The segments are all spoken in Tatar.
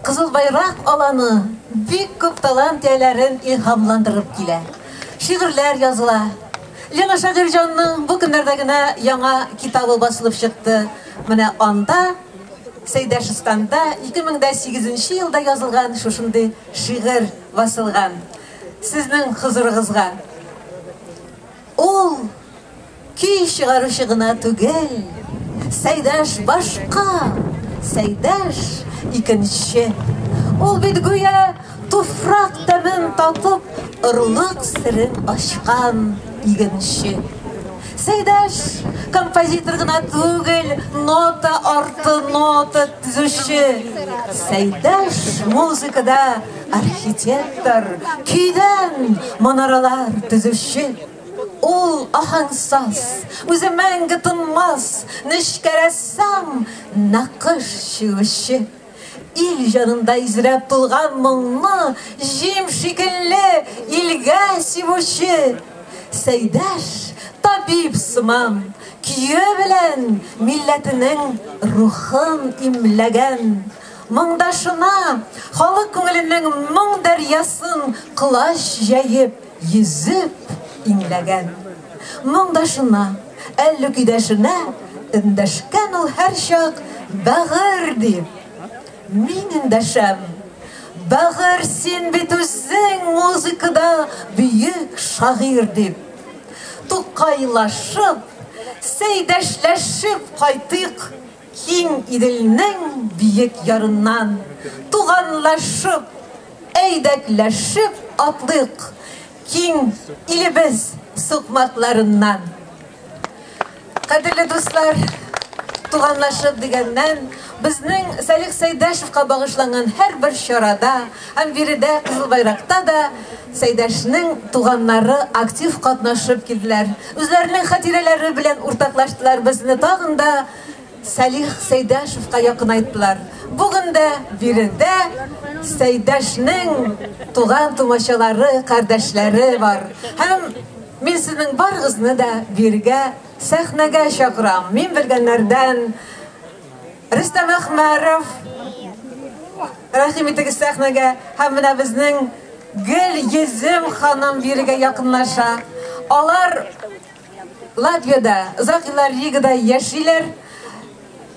Кызыл Байрак аланы бик күп талант ияләрен илһамландырып килә. Шигырьләр языла. Лена Шагыйрьҗанның бу көннәрдә генә яңа китабы басылып чыкты. Менә анда Сәйдәшстанда 2008 елда язылган шушындый шигырь басылган. Сезнең хозурыгызга. Ул көй чыгаручы гына түгел, Сәйдәш башка, Сәйдәш икенче. Ул бит гүя туфрак тәмен татып, орлык серен ачкан игенче. Сәйдәш композитор гына түгел, нота арты нота төзүче. Сәйдәш музыкада архитектор, көйдән манаралар төзүче. Ул аһәңсаз, үзе мәңге тынмас, нечкә рәссам, нәкыш чигүче. Ил җанында изрәп тулган моңны җим шикелле илгә сибүче. Сәйдәш табиб сыман, көе белән милләтенең рухын имләгән. Моңдашына халык күңеленең моң дәрьясын колач җәеп, йөзеп иңләгән. Моңдашына, әллү көйдәшенә эндәшкән ул һәрчак бәгырь дип. Мин эндәшәм. Бәгырь, син бит үзең музыкада бөек шагыйрь дип. Тукайлашып, сәйдәшләшеп кайтыйк киң Иделнең биек ярыннан. Туганлашып, әйдәкләшеп атлыйк киң илебез сукмакларыннан. Кадерле дуслар, туганлашып дигәннән, безнең Салих Сәйдәшевка багышланган һәрбер чарада һәм биредә Кызыл Байракта да Сәйдәшнең туганнары актив катнашып килделәр. Үзләренең хатирәләре белән уртаклаштылар, безне тагын да Салих Сәйдәшевка якынайттылар. Бүген дә биредә Сәйдәшнең туган тумачалары, кардәшләре бар. Һәм мин сезнең барыгызны да бирегә сәхнәгә чакырам. Мин белгәннәрдән Рөстәм Әхмәров, рәхим итегез сәхнәгә. Һәм менә безнең Гөл Йөзем ханым бирегә якынлаша. Алар Латвиядә, озак еллар Ригада яшиләр.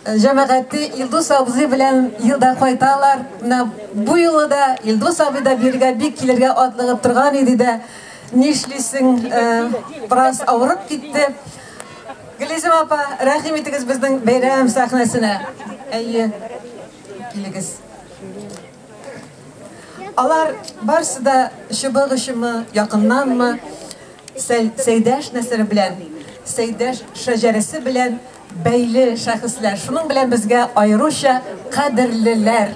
Җәмәгате Илдус абзый белән елда кайталар. Менә бу юлы да Илдус абый да бирегә бик килергә атлыгып торган иде дә. Нишлисең, бераз авырып китте. Гөлйөзем апа, рәхим итегез безнең бәйрәм сәхнәсенә. Әйе, килегез. Алар барысы да чыбык очымы, якыннанмы, Сәйдәш нәселе белән, Сәйдәш шәҗәрәсе белән бәйле шәхесләр. Шуның белән безгә аеруча кадерлеләр.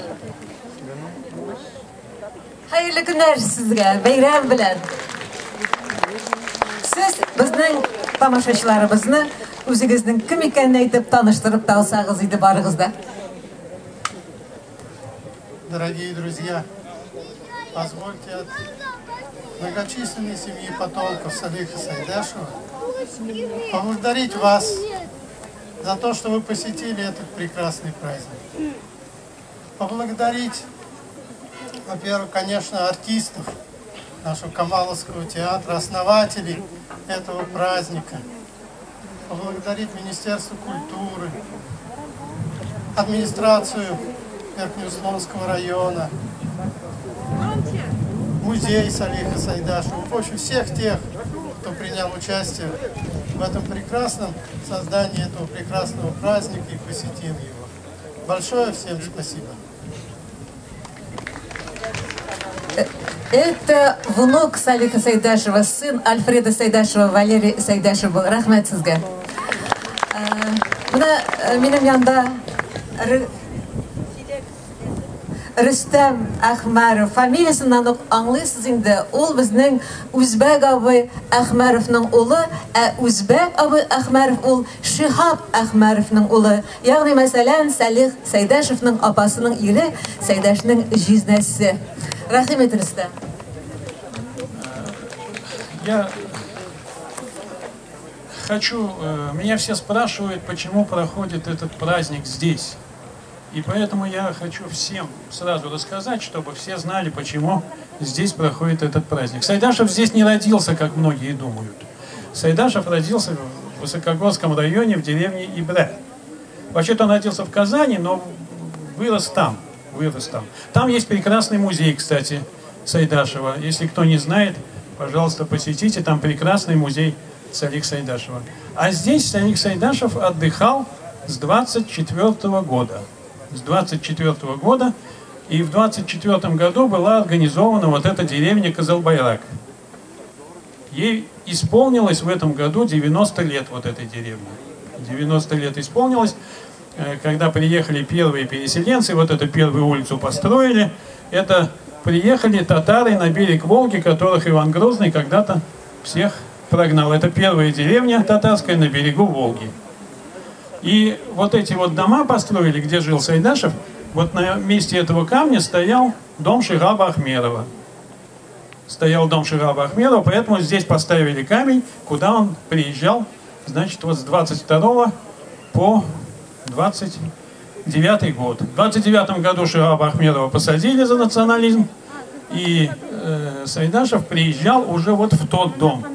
Хәерле көннәр сезгә, бәйрәм белән. Сез безнең тамашачыларыбызны үзегезнең кем икәнен әйтеп таныштырып та алсагыз иде барыгыз да. Дорогие друзья, позвольте от многочисленной семьи потомков Салиха Сайдашева поблагодарить вас за то, что вы посетили этот прекрасный праздник. Поблагодарить, во-первых, конечно, артистов нашего Камаловского театра, основателей этого праздника. Поблагодарить Министерство культуры, администрацию Верхнеуслонского района, музей Салиха Сайдашева, в общем, всех тех, кто принял участие в этом прекрасном создании этого прекрасного праздника и посетил его. Большое всем спасибо. Это внук Салиха Сайдашева, сын Альфреда Сайдашева, Валерий Сайдашев был. Рәхмәт сезгә. Менә минем янда Рөстәм Әхмәров. Фамилиясеннән үк аңлыйсыз инде. Ул безнең Үзбәк абый Әхмәровның улы, ә Үзбәк абый Әхмәров ул Шиһаб Әхмәровның улы. Ягъни, мәсәлән, Салих Сәйдәшевның апасының ире, Сәйдәшнең җизнәсе. Рәхим ит, Рөстәм. Я хочу, меня все спрашивают, почему проходит этот праздник здесь. И поэтому я хочу всем сразу рассказать, чтобы все знали, почему здесь проходит этот праздник. Сайдашев здесь не родился, как многие думают. Сайдашев родился в Высокогорском районе, в деревне Ибре. Вообще-то он родился в Казани, но вырос там. Вырос там. Там есть прекрасный музей, кстати, Сайдашева. Если кто не знает, пожалуйста, посетите. Там прекрасный музей Салих Сайдашева. А здесь Салих Сайдашев отдыхал с 24 года. С 24 года. И в 24 году была организована вот эта деревня Кызылбайрак. Ей исполнилось в этом году 90 лет вот этой деревне. 90 лет исполнилось, когда приехали первые переселенцы, вот эту первую улицу построили. Это приехали татары на берег Волги, которых Иван Грозный когда-то всех прогнал. Это первая деревня татарская на берегу Волги. И вот эти вот дома построили, где жил Сайдашев, вот на месте этого камня стоял дом Шихаба Ахмерова. Стоял дом Шихаба Ахмерова, поэтому здесь поставили камень, куда он приезжал, значит, вот с 22 по 29 год. В 29 году Шихаба Ахмерова посадили за национализм, и Сайдашев приезжал уже вот в тот дом.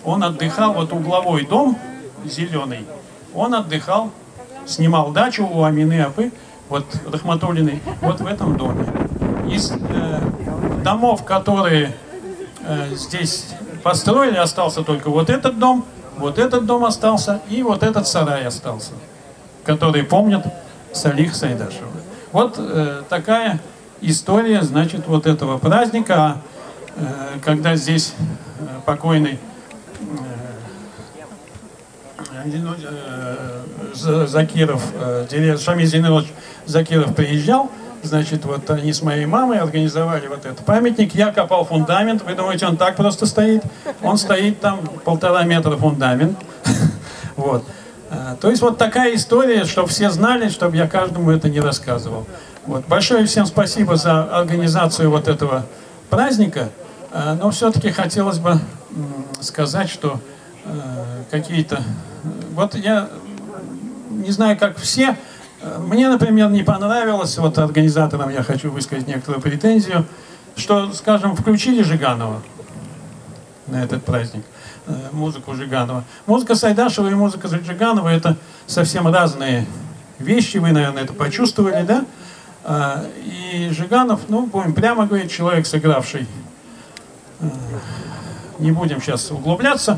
Он отдыхал, вот угловой дом зеленый, он отдыхал, снимал дачу у Амины Апы, вот Рахматуллиной, вот в этом доме. Из домов, которые здесь построили, остался только вот этот дом остался и вот этот сарай остался, который помнят Салих Сайдашева. Вот такая история, значит, вот этого праздника, когда здесь покойный Закиров, Шамиль Зейнуллович Закиров приезжал, значит, вот они с моей мамой организовали вот этот памятник. Я копал фундамент. Вы думаете, он так просто стоит? Он стоит там 1,5 метра фундамент. Вот. То есть вот такая история, чтобы все знали, чтобы я каждому это не рассказывал. Вот. Большое всем спасибо за организацию вот этого праздника. Но все-таки хотелось бы сказать, что какие-то... Вот я не знаю, как все... Мне, например, не понравилось, вот организаторам я хочу высказать некоторую претензию, что, скажем, включили Жиганова на этот праздник, музыку Жиганова. Музыка Сайдашева и музыка Жиганова — это совсем разные вещи, вы, наверное, это почувствовали, да? И Жиганов, ну, будем прямо говорить, человек, сыгравший, не будем сейчас углубляться,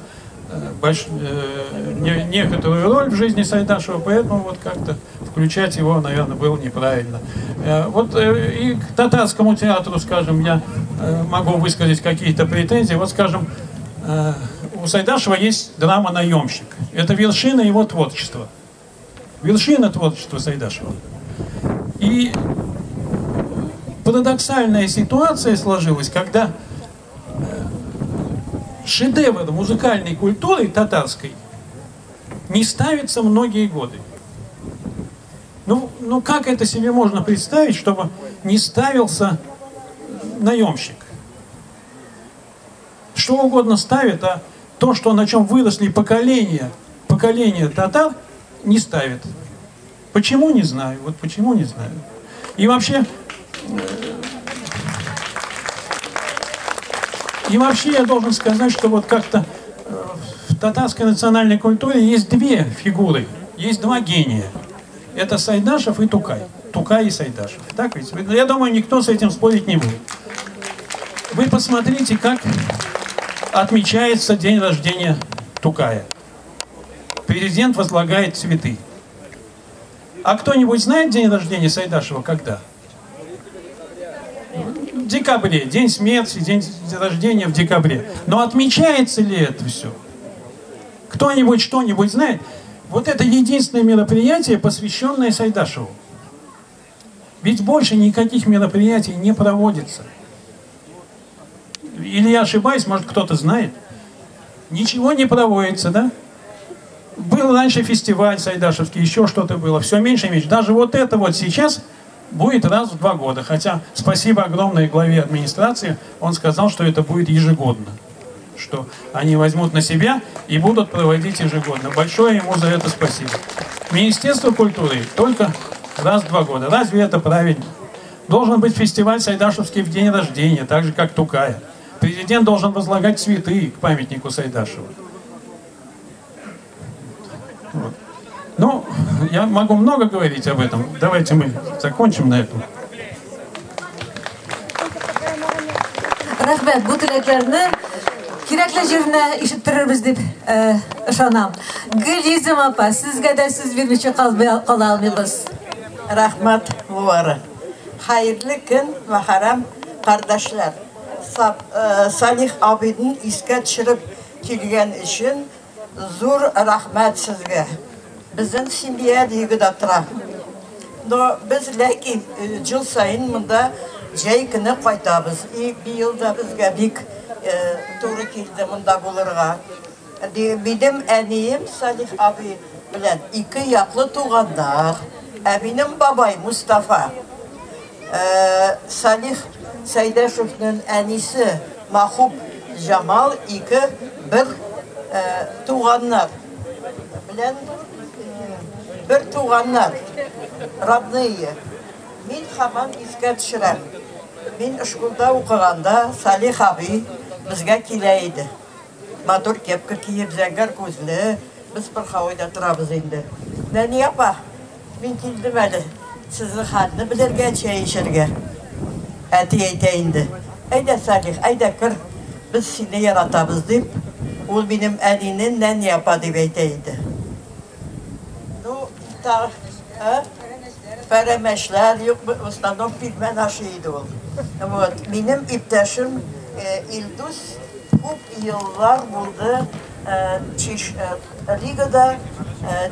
некоторую роль в жизни Сайдашева, поэтому вот как-то включать его, наверное, было неправильно. Вот и к татарскому театру, скажем, я могу высказать какие-то претензии. Вот, скажем, у Сайдашева есть драма «Наемщик». Это вершина его творчества. Вершина творчества Сайдашева. И парадоксальная ситуация сложилась, когда шедевр музыкальной культуры татарской не ставится многие годы. Ну как это себе можно представить, чтобы не ставился «Наемщик»? Что угодно ставит, а то, что, на чем выросли поколения татар, не ставит. Почему, не знаю. Вот почему, не знаю. И вообще... И вообще я должен сказать, что вот как-то в татарской национальной культуре есть две фигуры, есть два гения. Это Сайдашев и Тукай. Тукай и Сайдашев. Так ведь? Я думаю, никто с этим спорить не будет. Вы посмотрите, как отмечается день рождения Тукая. Президент возлагает цветы. А кто-нибудь знает день рождения Сайдашева когда? В декабре. День смерти, день рождения в декабре. Но отмечается ли это все? Кто-нибудь что-нибудь знает? Вот это единственное мероприятие, посвященное Сайдашеву. Ведь больше никаких мероприятий не проводится. Или я ошибаюсь, может, кто-то знает. Ничего не проводится, да? Был раньше фестиваль сайдашевский, еще что-то было. Все меньше и меньше. Даже вот это вот сейчас будет раз в 2 года. Хотя спасибо огромное главе администрации, он сказал, что это будет ежегодно. Что они возьмут на себя и будут проводить ежегодно. Большое ему за это спасибо. Министерство культуры только Раз в 2 года. Разве это правильно? Должен быть фестиваль Сайдашевский в день рождения, так же, как Тукая. Президент должен возлагать цветы к памятнику Сайдашева. Вот. Ну, я могу много говорить об этом. Давайте мы закончим на этом. Рәхмәт, бу теләкләрне кирәкле җиренә ишеттерербез дип ышанам. Гөлйөзем апа, сезгә дә сүз бирмичә кала алмыйбыз. Рәхмәт, Луара. Хәерле көн, мөхтәрәм кардәшләр. Салих абыйны искә төшереп килгән өчен зур рәхмәт сезгә. Безнең семья Ригада тора. Но без ләкин ел саен монда җәй көне кайтабыз. И быел да безгә бик туры килде монда булырга. Минем әнием Салих абый белән ике яклы туганнар. Ә минем бабай Мустафа. Салих Сайдашевның әнисе Махуб Җамал ике бер туганнар белән бер туганнар, родные. Мин һаман искә төшерәм. Мин школда укыганда Салих абый безгә килә иде. Матур кепка киеп, зәңгәр күзле, без Парховойда торабыз инде. Нәни апа, мин килдем әле. Сезнең хәлне белергә, чәй эчәргә. Әти әйтә инде. Әйдә, Салих, әйдә кер, без сине яратабыз дип, ул минем әнине Нәни апа дип әйтә иде. Ну, тагы, пәрәмәчләр юк, в основном пилмән ашый иде ул. Вот, минем иптәшем Илдус күп еллар булды Ригада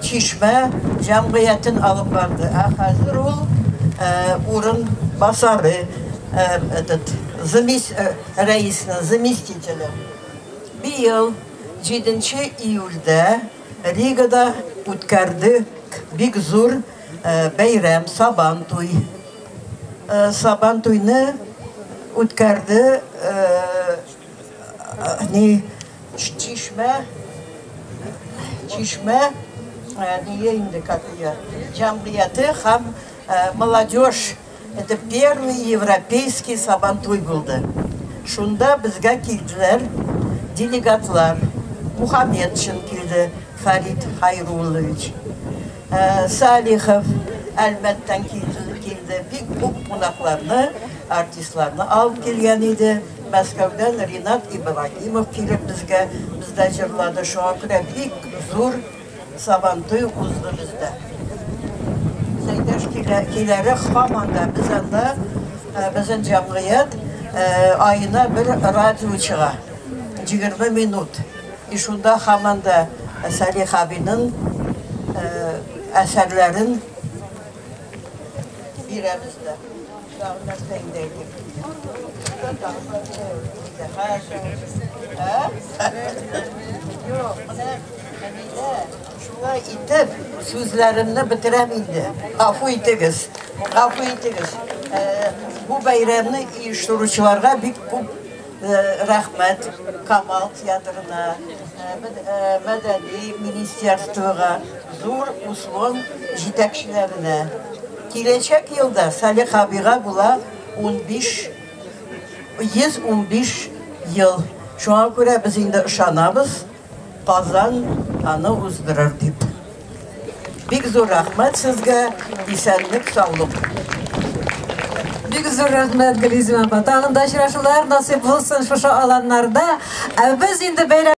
Чишмә җәмгыятен алып барды. Ә хәзер ул урын басары, этот, рәисне, заместителе. Быел 7 июльдә Ригада үткәрде бик зур бәйрәм, Сабантуй. Сабантуйны үткәрде Чишмә, Чишмә, не инде, как ее, җәмгыяте һәм молодежь. Это первый европейский Сабантуй булды. Шунда безгә килделәр делегатлар. Мухаммедшин килде, Фарид Хайруллович. Салихов Әлмәттән килде. Бик күп кунакларны, артистларны алып килгән иде. Мәскәүдән Ринат Ибрагимов килеп безгә, бездә җырлады. Шуңа күрә бик зур Сабантуй узды бездә. Сәйдәш киләре һаман да без анда, безнең җәмгыять аена бер радио чыга. 20 минут. И шунда һаман да Салих абыйның әсәрләрен бирәбез дә. Тагын нәрсә инде әйтим? Юк, менә шулай итеп сүзләремне бетерәм инде. Гафу итегез. Гафу итегез. Бу бәйрәмне оештыручыларга бик күп рәхмәт. Камал театрына, мәдәни министерствога, зур услон җитәкчеләренә. Киләчәк елда Салих абыйга була 115 ел. Шуңа күрә без инде ышанабыз, Казан аны уздырыр дип. Бик зур рәхмәт сезгә, исәнлек, саулык. Бик зур рәхмәт, Гөлйөзем апа. Тагын да очрашулар насыйп булсын шушы аланнарда. Ә без инде бәйрәм